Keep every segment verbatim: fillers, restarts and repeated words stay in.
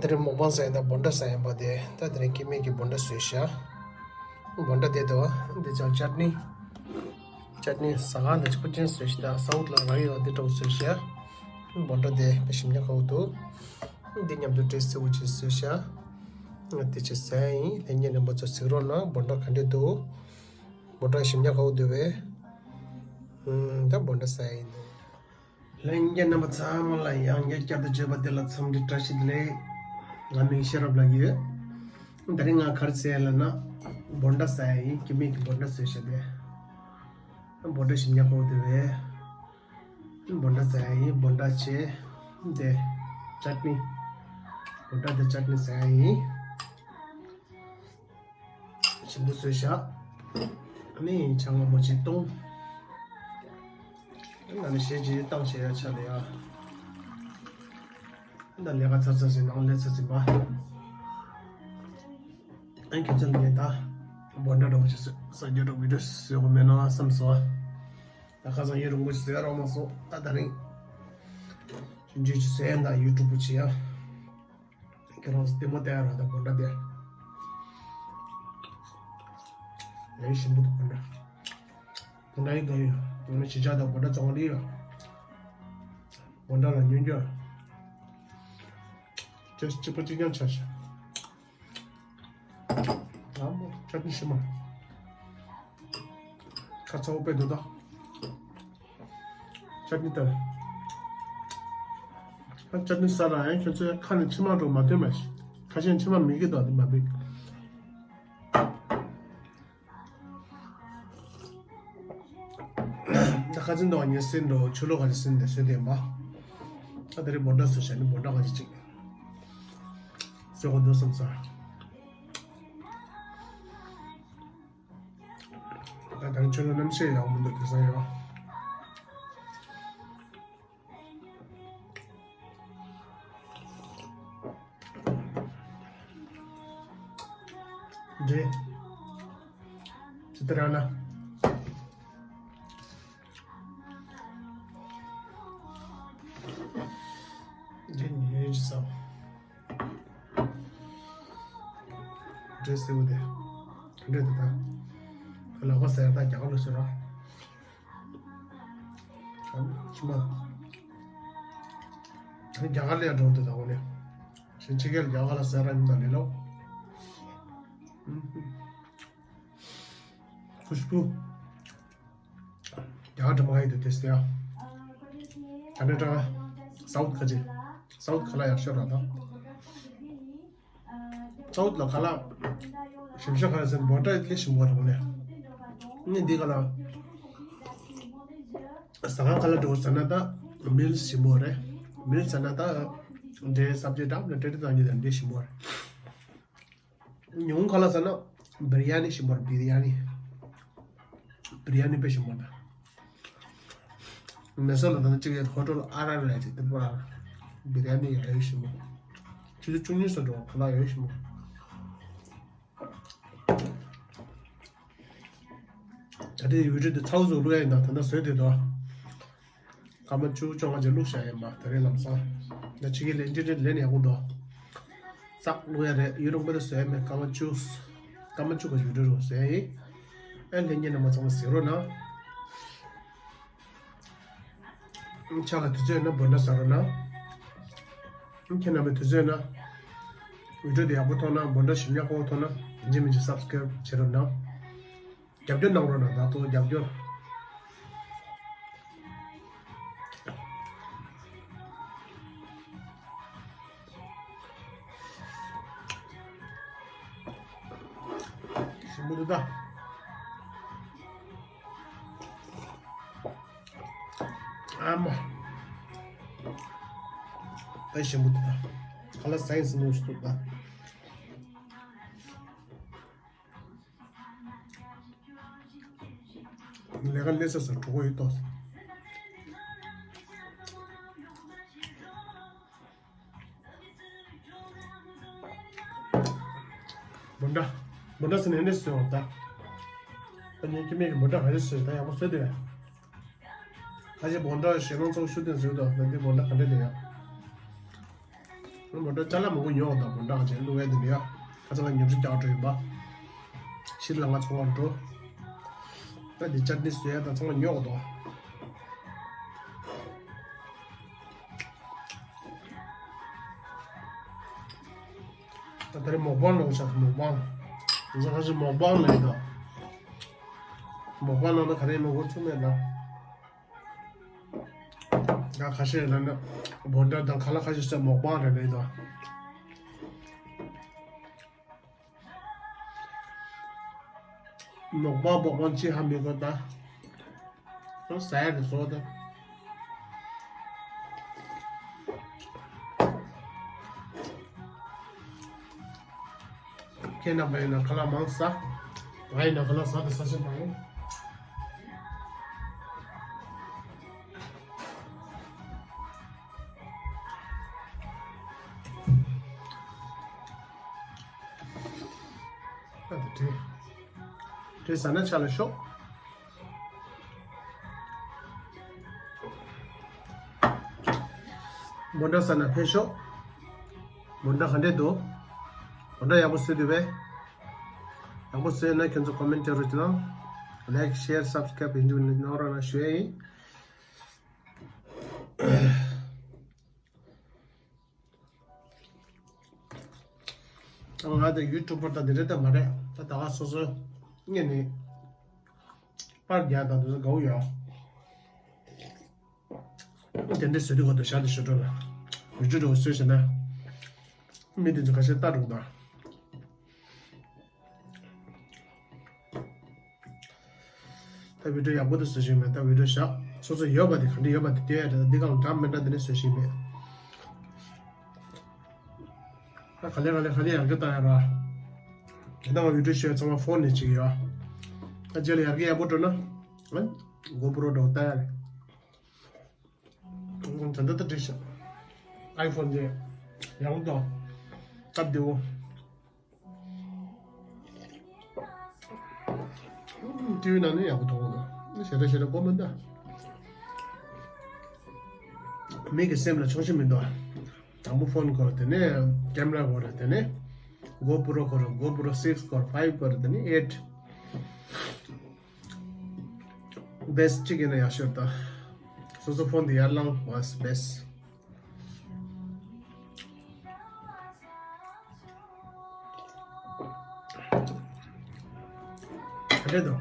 དེ་རིང་མོག་པང་ཟ་ཡིན་ད་བོ་འདྲ་ཟ་ཡིན་པ་དེ། ད་དེ་རིང་སྐྱེ་དམན་གྱི་བོ་འདྲ་བཟོས་ཤག་བོ་འདྲ་དེ་དོ། འདི་ཅང་ཅཊ་ནི། ཅཊ་ནི་ཟ་ཁང་དང་གཅིག་པ་ཅན་བཟོས་ཤག་ད་སའུ་ཐི་ལ་རག་ཡོད་འདི་འདྲ་བོ་བཟོས་ཤག་བོ་འདྲ་དེ་དཔེ་ཞིམ་ཉམས་དགའ་བོ་འདུག་འདི་མཉམ་དུ་འབྲས་སེར་པོ་ཅིག་བཟོས་ཤག་དེ་ཅིག་ཟ་ཡིན། ལྷན་རྒྱས་རྣམ་པ་ཚོ་གཟིགས་རོགས་གནང་། བོ་འདྲ་ག་འདྲ་འདུག་བོ་འདྲ་ཞིམ་ཉམས་དགའ་བོ་འདུག་པས། ཨུམ། ད་བོ་འདྲ་ཟ་ཡིན་འདུག་ལྷན་རྒྱས་རྣམ་པ་ཚང་མ་ལ་ཡང་བསྐྱར་བསྐྱར་དུ་བརྗོད་པ་དེ་ལ་འཚམས་འདྲི་བཀྲ་ཤིས་བདེ་ལེགས། ང་མིང་ཤེས་རབ་ལགས་ཡོད། དེ་རིང་ང་ག་རེ་ཟ་ཡ་ལབ་ན། བོ་འདྲ་ཟ་ཡ་ཡིན། སྐྱེ་དམན་གྱི་བོ་འདྲ་བཟོས་ཤག་དེ། བོ་འདྲ་ཞིམ་ཉམས་དགའ་བོ་འདུག་པས། བོ་འདྲ་ཟ་ཡ་ཡིན། བོ་འདྲ་བྱས། དེ་ཅཊ་ནི། བོ་འདྲ་དེ་ཅཊ་ནི་ཟ་ཡ་ཡིན། ཞིམ་པོ་བཟོས་ཤག་ཨ་ནི་ཆང་སྔ་མོ་ཅིག་བཏུང་། ཨ་ནི་ཞེ་ཅིག་བཏང་བྱས་ཡ་ཆ་ལ་ཡ། ད་ལས་ཀ་ཚར་ཚར་ཟིན་ནང་ལས་ཚར་ཟིན་པ། ཨ་ཁྱོད་ཚོ་ལ་ངས་ད་བོ་འདྲ་འདྲ་བོ་ཅིག་བཟོས་ས་རྒྱུ་འདྲ་བི་ཌིའོ་བཟོས་དགོས་མེད་ན་བསམ་སོང་། ད་ཁ་སང་ཡུན་རིང་པོ་ཞིག་བཟོས་རོགས་མ་སོང་། ད་དེ་རིང་ཞིམ་ཅིག་ཅིག་བཟོས་ཡ། ད་ཡུ་ཊུབ་པུ་བྱེད་ཡ། ཁྱེད་རང་ཚོ་ལྟད་མོ་བལྟ་ཡ་ར། ད་བོ་འདྲ་དེ་ལས་ཞིམ་པོ་འདུག་བོ་འདྲ། བོ་འདྲ་ཡིན་དགའ་ཡོད། ང་ནི་གཞིས་ཆགས་དང་བོ་འདྲ་གཙང་མ་ལི་ཡ། བོ་འདྲ་ལ་ཉོན་རྒྱུ་ཅེས་གཅིག་པ་གཅིག་རྐྱང་ཆགས་ཤག་ཨ་མོ་ཅཊ་ནི་ཞིམ་མ། ཁ་ཚ་བོ་དཔེ་འདུག་ད། ཅཊ་ནི་ལྟར། ཨ་ཅཊ་ནི་ཟ་ར་ཡང་ཁྱོད་ཚོའི་ཁ་ནས་མཆི་མ་འགྲོ་མ་ཐོན་མ་ཤི། ཁ་ཤས་མཆི་མ་མི་གི་དོག་དེ་མ་འབིག་ད་ཁ་ཚིན་དོག་ཉེ་སྲིན་འགྲོ་ཆུ་ལོག་ག་ཅི་སྲིན་དེ་སྲིན་དེ་མ། ད་དེ་རིང་བོ་འདྲ་བཟོས་ཤག་ནི་བོ་འདྲ་ག་ཅི་ཅིག་བཟོ་དགོས་འདུག་བསམ་ས། ད་དང་ཆོས་ལ་རྣམ་ཤེས་ཡག་མི་འདུག་དེང་སང་ཡང་། འདྲེ། ཇི་ལྟར་ན། འདྲེ་ཉེ་ཡོད་ཅི་ས། འདྲེ་སེར་པོ་དེ། འདྲེ་དེ་དང་། ལག་པ་ཟེར་ད་རྒྱ་གར་ལ་ཟེར་ར། ཨམ་ཅི་མ། རྒྱ་གར་ལ་ཡང་འགྲོ་འདུག་ད་འོ་ནས། གཞན་ཕྱི་རྒྱལ་རྒྱ་གར་ལ་ཟེར་ར་ཡིན་ད་ལས་ལོ། ཁུ་ཤུ་བུ། རྒྱ་གར་འདྲ་མ་ཡིན་འདུག་དེ་ཟེར་ཡ། ད་ནས་ཀྲང་། སའུ་ཐི་ཁ་ཅིག་སའུ་ཐི་ཁ་ལ་ཡག་ཤོས་ར་ད། སའུ་ཐི་ལ་ཁ་ལག་ཞིམ་ཤོས་ག་རེ་ཟེར་ན་བོ་འདྲ་ལས་ཞིམ་པོ་རེད་མོ་ནས། ནི་འདི་ག་ལ། ཟ་ཁང་ཁ་ལག་འགྲོ་ཟ་ན་ད་མིལ་ཞིམ་པོ་རེད། མིལ་ཟ་ན་ད་འདྲའི་སབ་ཇི་འདྲ་མི་འདྲ་འདྲ་བཏང་རྒྱུ་དང་འདྲ་ཞིམ་པོ་རེད། ཉུང་ཁ་ལག་ཟ་ན་བི་རི་ཡ་ནི་ཞིམ་པོ་རེད། བི་རི་ཡ་ནི། བི་རི་ཡ་ནི་དཔེ་ཞིམ་པོ་འདུག་མེ་སོར་ལ་ད་ནི་གཅིག་ཡོད། ཧོ་ཊེལ་ཨ་ར་ར་ཅིག་དེ་པ། བི་རི་ཡ་ནི་ཡ་ཡོད་ཞིམ་པོ། ཆུ་ཚོད་བཅུ་གཉིས་སུ་འགྲོ་ཁ་ལག་ཡོད་ཞིམ་པོ། ད་ལྟའི་བི་ཌིའོ་དེ་ཚ་བོ་ཚོ་བླུག་ཡ་ཡིན་ད། ད་ལྟ་བཟོས་དེ་དོ། སྐར་མ་བཅུ་བཅོ་ལྔ་ཅིག་བླུགས་བཞག་ཡིན་པ། ད་རེས་ལམ་སང་། ད་ཕྱི་རྒྱལ་ལན་ཅི་ལན་ཡག་པོ་འདུག་ཙག་བླུག་ཡ་རེད། ཡུན་རིང་པོ་དེ་བཟོས་ཡ་མེད། སྐར་མ་བཅུ། སྐར་མ་བཅུ་ག་ཡུན་རིང་རུ་བཟོས་ཡ་ཡིན། ཨེ་ལྷན་རྒྱས་རྣམ་པ་ཚང་མ་གཟིགས་རོགས་གནང་། ཆ་ལ་དུས་ཚོད་ཡོད་ན་བོ་འདྲ་ཟ་རོགས་གནང་། ཁྱེད་རྣམ་པའི་དུས་ཚོད་ཡོད་ན་བི་ཌིའོ་དེ་ཡག་པོ་མཐོང་ན། བོ་འདྲ་ཞིམ་ཉམས་དགའ་བོ་མཐོང་ན་ཡིན་གཅིག་མིན་གཅིག་སབ་སི་ཀེ་རེབ་བྱེད་རོགས་གནང་། རྒྱབ་སྐྱོར་གནང་རོགས་གནང་། ད་ཐོག་རྒྱབ་སྐྱོར། ཞིམ་པོ་འདུག་ད། ཨ་མ། ད་ཞིམ་པོ་འདུག་ད། ཁ་ལག་ཟ་ཡིན་ཟིན་འདུག་ཞིག་འདུག་ད། ལས་ཀ་ལས་ས་ས་གྲོགས་པོ་ཡོད་ཏོ། བོ་འདྲ། བོ་འདྲ་ཟེར་ནས་འདྲ་ཟེར་བ་ད། ད་ངས་ཁྱི་མེད་ཀྱི་བོ་འདྲ་ག་རེ་ཟེར་ད་ཡག་པོ་ཟེར་དེ། ཁ་ཤས་བོ་འདྲ་ཞེ་སྣང་ཚོགས་ཤུགས་ལྡན་ཟེར་དོ། ད་འདི་བོ་འདྲ་ག་འདྲ་དེ་ཡང་། མོ་ཊ་ཅ་ལག་མང་པོ་ཉོ་འོང་དང་། མོ་ཊ་ག་ཅན་བླུག་ཡ་དེ་ནི་ཡ། ཁ་ཚང་ང་ཉམས་ཞིབ་རྒྱག་འགྲོ་ཡིན་པ། ཕྱིར་ལ་ང་ཚོང་བར་འགྲོ། ད་འདི་ཅར་ནི་བཟོ་ཡ་དང་ཚང་མ་ཉོ་འོང་དང་། ད་ད་རེས་མོག་པང་ལོག་ཤག་མོག་པང་། ང་ཚོ་ཁ་ཤས་མོག་པང་ལས་དང་། མོག་པང་ལོག་ན་ག་རེ་མོག་པང་ཚུགས་མེད་ན། ང་ཁ་ཤས་ལ་ན་བོན་ཏ་དང་ཁ་ལག་ཁ་ཤས་སེ་མོག་པང་རེད་ལས་དང་། མོག་པང་བོག་པང་ཅི་ཧ་མི་གོ་ད། ཟ་ཡ་དེ་བཟོ་ད། ཁྱེད་རྣམ་པ་ཡིན་ན་ཁ་ལག་མང་ཟ། ང་ཡིན་ན་ཁ་ལག་ཟ་དེ་ཟ་ཤེས་མ་ཡིན། ཨ་དེ་དྲི། དྲི་ཟ་ན་ཆ་ལ་ཤོག་བོན་ཏ་ཟ་ན་ཕེབས་ཤོག་བོན་ཏ་ག་འདྲས་འདུག་བོན་ཏ་ཡག་པོ་བཟོས་འདུག་པས། ཡག་པོ་བཟོས་ན་ཁྱོད་ཚོ་ཀོ་མེན་ཊི་རུ་གནང་། ལའིཀ་ཤེར་སབ་སི་ཀ་རའིབ་ཡིན་འདུག་གནང་རོགས་གནང་ཞུ་ཡ་ཡིན། ང་དང་ཡུ་ཊུབ་པར་དང་འདི་འདྲ་ད་མ་རེད། ད་ད་ག་སོ་སོ་ངས་ནི་པར་རྒྱག་དང་དུ་དགའ་བོ་ཡོད། དེ་འདྲ་བཟོས་དུས་ག་དུ་ཞག་དུ་ཞུ་འགྲོ་ལ། ཡུ་ཊུབ་འགྲོ་བཟོས་ཟེར་ན། མི་དེ་ཚོ་ཁ་ཤས་ལྟ་འགྲོ་གི་འདུག་ད་བི་ཌིའོ་ཡག་པོ་དེ་བཟོ་བཞིན་མེད། ད་བི་ཌིའོ་བཞག་སོ་སོ་ཡོད་པ་དེ་ག་འདྲ་ཡོད་པ་དེ་སྟོན་ཡ་རེད། ད་འདི་གང་འདྲ་མི་འདྲ་དེ་ནས་བཟོ་བཞིན་མེད། ད་ག་ལེ་ག་ལེ་ག་ལེ་ཡར་རྒྱས་བཏང་ཡ་ར། དེ་ནང་བི་ཌིའོ་བཟོ་ཡ་ཚང་མ་ཕོན་ནས་བྱེད་ཀྱི་ཡོད། ད་རྗེས་ལ་ཡར་རྒྱས་ཡག་པོ་འགྲོ་ན། གོ་པྲོ་འགྲོ་བཏང་ཡ་རེད། ད་ལྟ་ད་འགྲིག་ཤག་ཨའི་ཕོན་དེ་ཡག་པོ་འདུག་སྟབས་བདེ་བོ། ཊི་ཝི་ནང་ནས་ཡག་པོ་མཐོང་གི་འདུག་ཞེ་དྲག་ཞེ་དྲག་དགོས་མི་འདུག་མི་གི་སེམས་ལ་ཆུང་ཤོས་མི་འདུག་དང་པོ་ཕོན་དགོས་རེད། དེ་ནས་ཀེམ་ར་དགོས་རེད། དེ་ནས་གོ་པྲོ་དགོས་རེད། གོ་པྲོ་སིགས་དགོས་རེད། ཕའིབ་དགོས་རེད། དེ་ནས་ཨེཊ། བེ་སི་གཅིག་ཡིན་ན་ཡག་ཤོས་དང་། སོ་སོ་ཕོན་དེ་ཡར་ལངས་བ་བེ་སི། ག་འདྲས་འདུག་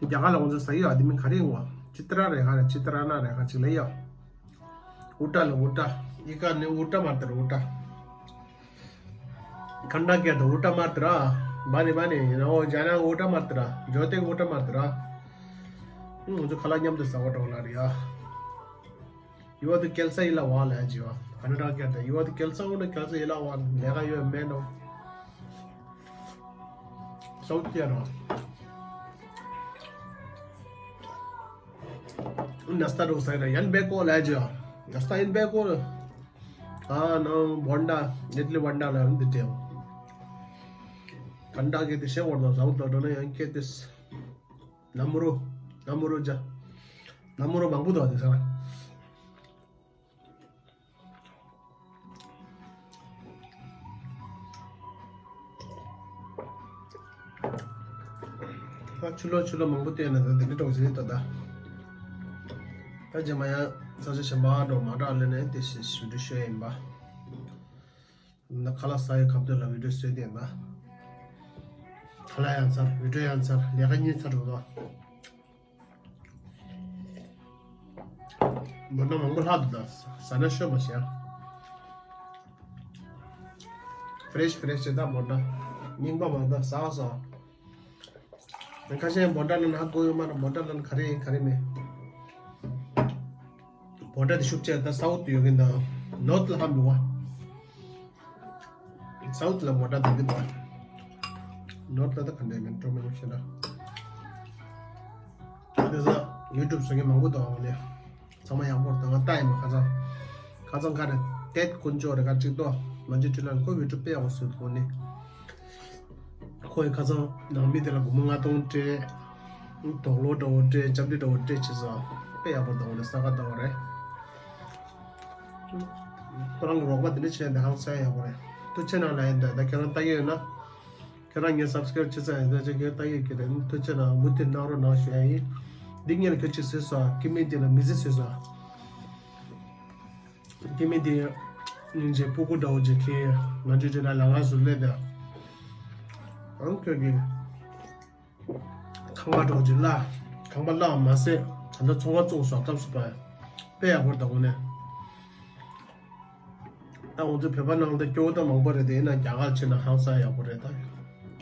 རྒྱ་གར་ལ་ང་ཚོ་ཟ་ཡི་ཡོད། དེ་མིན་ག་རེ་ཡོང་བ། ཅི་ཏྲ་རེ་ཁ་རེ་ཅི་ཏྲ་ན་རེ་ཁ་ཅིག་ལ་ཡོད། ཨུ་ཏྲ་ལ་ཨུ་ཏྲ། ཨི་ཀ་ནི་ཨུ་ཏྲ་མ་ཏར་ཨུ་ཏྲ། ཁན་ཌ་ཀ་ཏ་ཨུ་ཏྲ་མ་ཏར། བ་ནི་བ་ནི་ཡིན་ནོ་ཇ་ན་ཨུ་ཏྲ་མ་ཏར། ཇོ་ཏི་ཨུ་ཏྲ་མ་ཏར། ང་ཚོ་ཁ་ལག་མཉམ་དུ་ཟ་བ་འགྲོ་ལ་རེད་ཡ། ཡུ་བ་དུ་ཀེལ་ས་ཡི་ལ་བ་ལ་ཇི་བ། ཁན་ཌ་ཀ་ཏ་ཡུ་བ་དུ་ཀེལ་ས་ཨུ་ན་ཀེལ་ས་ཡི་ལ་བ་ལས་ཀ་ཡོད་མེད་ནོ། སའུ་ཐི་ཡ་རོ། ནས་ཏ་འགྲོ་ས་ཡི་ལ་ཡན་བེ་ཀོ་ལ་ཇི་བ། ནས་ཏ་ཡན་བེ་ཀོ། ཨ་ནང་བོན་ཌ་ནེ་ཏི་ལི་བོན་ཌ་ལ་འདི་དེ། ཁན་ཌ་ཀ་ཏ་ཤེ་བོར་ནོ་སའུ་ཐི་ལ་འགྲོ་ན་ཡང་ཀེ་ཏིས། ནམ་རུ། ནམ་རུ་ཇ། ནམ་རུ་མང་པོ་འདུག་དེ་ས། ད་ཆུ་ལོག་ཆུ་ལོག་མང་པོ་བལྟས་ན་ད་དེ་འདྲ་འགྲོ་གི་རེད་ད། ད་རྗེས་མ་ཡང་ས་ཆ་གཞན་པ་འགྲོ་མ་འདྲ་ལས་ནས་དེ་ཞེས་ཞུ་འདྲི་ཞུ་ཡ་ཡིན་པ། ན་ཁ་ལག་ཟ་ཡི་ཁ་ཐུག་ལ་བི་ཌིའོ་བཟོས་ཏེ་ཡིན་པ། ཁ་ལག་ཡང་ཚར། བི་ཌིའོ་ཡང་ཚར། ལས་ཀ་གཉིས་ཚར་འགྲོ་ད། མོ་ཊ་མང་པོ་ལྷག་འདུག་ད། ཟ་ན་ཤོད་མ་ཤེས། ཕི་རེ་ཤི་ཕི་རེ་ཤི་བྱེད་ད་མོ་ཊ། རྙིང་པ་མ་ད་ཟ་བ་ཟ། ཁ་ཤས་མོ་ཊ་ལ་ན་ཧ་གོ་ཡོད་མ་རེད། མོ་ཊ་ལ་ན་ག་རེ་ཡིན་ག་རེ་མེད། མོ་ཊ་དེ་ཤུགས་ཆེ་ད་སའུ་ཐི་ཡོད་གི་འདུག་ནོར་ཐི་ལ་ཧ་མི་བ། སའུ་ཐི་ལ་མོ་ཊ་དེ་གི་འདུག་ནོར་ཐི་ལ་ད་ག་འདྲ་མིན་འགྲོ་མི་ཤེས་ན། དེ་ས་ཡུ་ཊུབ་བཟོ་མཁན་མང་པོ་འདུག་ཨ་ནི། ཚང་མ་ཡག་པོ་རེད། ད་ང་ལྟ་ཡིན་པ་ཁ་སང་། ཁ་སང་ག་རེ་ཏེད་དཀོན་མཆོག་རེད་ག་གཅིག་ཏོ། མ་ཇི་ཁྲི་ལན་ཁོ་ཡུ་ཊུབ་དཔེ་ཡག་པོ་བཟོས་འདུག་ཨ་ནི། ཁོ་ཡི་ཁ་སང་ནང་མི་དེ་ལ་སྒོར་མོ་ལྔ་སྟོང་སྤྲད། དོག་ལོ་འདྲ་བོ་སྤྲད། ལྕགས་རི་འདྲ་བོ་སྤྲད་བྱས་ཙང་དཔེ་ཡག་པོ་འདུག་ཨ་ནི། ས་ག་ལྟ་བ་རེད། ཁོ་རང་གི་རོགས་པ་དེ་འདྲ་བྱས་ཏེ་ཧང་སང་ཡག་པོ་རེད། ཐུགས་རྗེ་གནང་ལ་ཡིན། ད་ད་ཁྱེད་རང་ལྟ་གི་ཡོད་ན། ཁྱེད་རང་ངའི་སབ་སི་ཀེ་རབ་བྱེད་ས་ཡིན། ད་ཅིག་ཁྱེད་ལྟ་གི་ཡོད་ཀྱི་རེད། ཐུགས་རྗེ་གནང་། མུ་མཐུད་གནང་རོགས་གནང་ཞུ་ཡ་ཡིན། འདི་ངས་ཁྱོད་ཅིག་བཟོས་སོང་། སྐྱེ་དམན་དེ་ལ་མི་ཚེ་བཟོས་སོང་། སྐྱེ་དམན་དེ་སྙིང་རྗེ་སྤུ་གུ་འདྲ་བོ་ཅིག་ཁྱེད་ང་ཚོའི་འདྲ་ལ་ང་ཚོ་སླེབས་ད། ཨང་ཁྱོད་ཀྱིས། ཁང་པ་འདྲ་བོ་ཅིག་གླ། ཁང་པ་གླ་བ་མ་ཟད་ད་ལྟ་ཚོང་ཁང་བཙུགས་སོང་། སྐབས་སུ་བབས་དཔེ་ཡག་པོ་རེད། ད་དངོས་གནས་ད་ང་ཚོ་བོད་པ་ནང་ལ་སྐྱོ་བོ་ད་མང་པོ་རེད། དེ་ཡིན་ན་རྒྱ་གར་ཕྱིན་ན་ཧང་སང་ཡག་པོ་རེད། ད་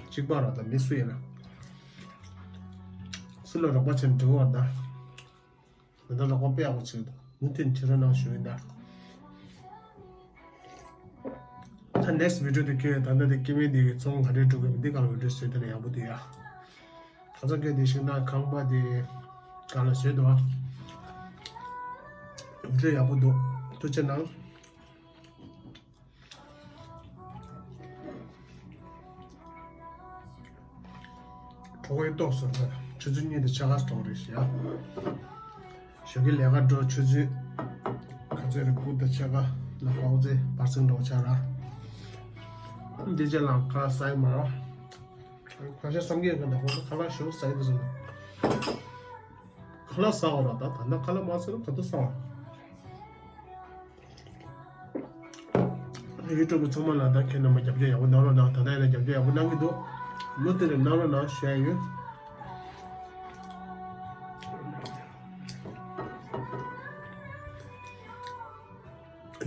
གཅིག་པ་ར་ད་མི་སུ་ཡིན་ན་སུ་ལ་རོགས་པ་བྱེད་འགྲོ་བར་ད། ད་ལྟ་རོགས་པ་དཔེ་ཡག་པོ་བྱེད་འདུག་མུ་མཐུད་བྱེད་རོགས་གནང་ཞུ་ཡིན་ད། ད་ནེག་སི་ཊི་བི་ཌི་ཡོ་དེ་ཁྱོད་ད་ལྟ་དེ་སྐྱེ་དམན་དེ་གི་ཚོང་ག་འདྲས་འགྲོ་གི་མིན་འདི་ག་ལ་བི་ཌི་ཡོ་བཟོས་དེ་ན་ཡག་པོ་འདུག་ཡ། ཁ་སང་ཁྱོད་དེ་ཤིང་ནགས་ཁང་པ་དེ་ག་ལ་བཟོས་འདུག་ཨ། བི་ཌི་ཡོ་ཡག་པོ་འདུག་ཐུགས་རྗེ་གནང་། གྲོགས་པོའི་ཏོག་སོ་ཆུ་ཚོད་གཉིས་དང་ཕྱེད་ཀ་གྲོངས་རེད་ཤག་ཞོགས་ཀའི་ལས་ཀ་འགྲོ་ཆུ་ཚོད་ག་ཚོད་རེད། དགུ་དང་ཕྱེད་ཀ་ལ་ཧོག་ཚེ་བར་སེང་འགྲོ་ཆགས་ར། འདི་རྗེས་ལ་ཁ་ལག་ཟ་ཡི་མ་རོགས། ཁ་ཤས་བསམ་གྱི་ཡོད་གི་འདུག་ཁོང་ཚོ་ཁ་ལག་ཞོགས་ཟ་ཡི་འདུག་ཟེར་ནས། ཁ་ལག་ཟ་བ་ར་ད་ད་ལྟ་ཁ་ལག་མ་ཟ་ན་ག་དུས་ཟ་བ། ཡུ་ཊུབ་པ་ཚང་མ་ལ་ད་ཁྱེད་རྣམ་པ་རྒྱབ་སྐྱོར་ཡག་པོ་གནང་རོགས་གནང་། ད་ལྟ་ཡིན་ན་རྒྱབ་སྐྱོར་ཡག་པོ་གནང་གི་འདུག་མུ་མཐུད་ནས་གནང་རོགས་གནང་ཞུ་ཡ་ཡོད།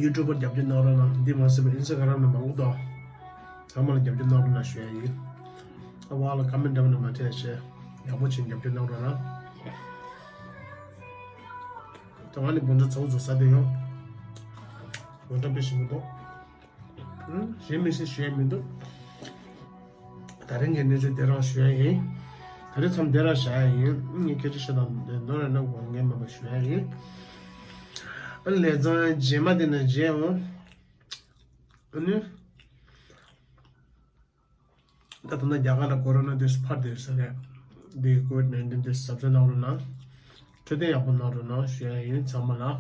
ཡུ་ཊུབ་པར་རྒྱབ་སྐྱོར་གནང་རོགས་གནང་། འདི་མ་ཟད་པའི་ཨིན་སི་ཊ་གྷ་རམ་ལ་མང་པོ་འདུག་ཚང་མ་ལ་རྒྱབ་སྐྱོར་གནང་རོགས་གནང་ཞུ་ཡ་ཡིན། ཨ་བ་ལ་ཀ་མེན་འདྲ་མི་འདྲ་མ་བྲིས་བྱས་ཡག་པོ་བྱས་རྒྱབ་སྐྱོར་གནང་རོགས་གནང་། ད་ང་ནི་དགོང་དྲོ་ཚ་བོ་ཚོ་ཟ་བསྡད་ཡོང་། དགོང་དྲོ་དཔེ་ཞིམ་པོ་འདུག་ཨང་། གཞན་མི་སྲིད་ཞུ་ཡ་མི་འདུག་ད་རིང་གི་གནས་ཚུལ་དེ་རང་ཞུ་ཡ་ཡིན། ད་རིང་མཚམས་དེ་རང་བཞག་ཡ་ཡིན། ངས་སྐད་ཆ་བཤད་སྟངས་དེ་མདོར་ན་དགོངས་འགལ་མེད་པ་ཞུ་ཡ་ཡིན། ཨ་ལས་ཚང་རྗེས་མ་དེ་ན་མཇལ་འོང་། ཨ་ནི། ད་ལྟ་ན་རྒྱ་གར་ལ་ཀོ་རོ་ན་དེ་འཕར་བསྡད་ས་རེད། འདི་ཀོ་ཝིཌ་ནའིན་ཊིན་དེ་གཟབ་གཟབ་གནང་རོགས་གནང་། འཕྲོད་བསྟེན་ཡག་པོ་གནང་རོགས་གནང་ཞུ་ཡ་ཡིན་ཚང་མ་ལ། ཨ་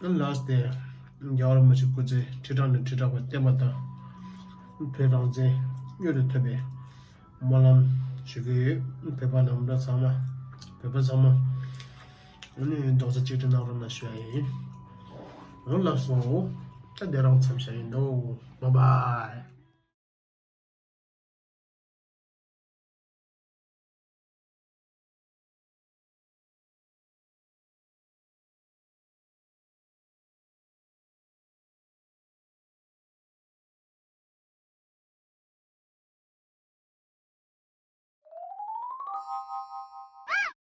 ནི་ལཱསི་ཊི་དེ་རྒྱལ་བ་རིན་པོ་ཆེ་སྐུ་ཚེ་ཁྲི་ཕྲག་ནས་ཁྲི་ཕྲག་བར་བརྟན་པ་དང་། བོད་རང་བཙན་མྱུར་དུ་ཐོབ་པའི་སྨོན་ལམ་ཞུ་གི་ཡོད། བོད་པ་ནང་པ་ཚང་མ། བོད་པ་ཚང་མ། ཨ་ནི་རྡོག་རྩ་གཅིག་སྒྲིལ་གནང་རོགས་གནང་ཞུ་ཡ་ཡིན། འོ་ལགས་སོ། ད་དེ་རང་མཚམས་བཞག་ཡིན་འདུག Bye bye.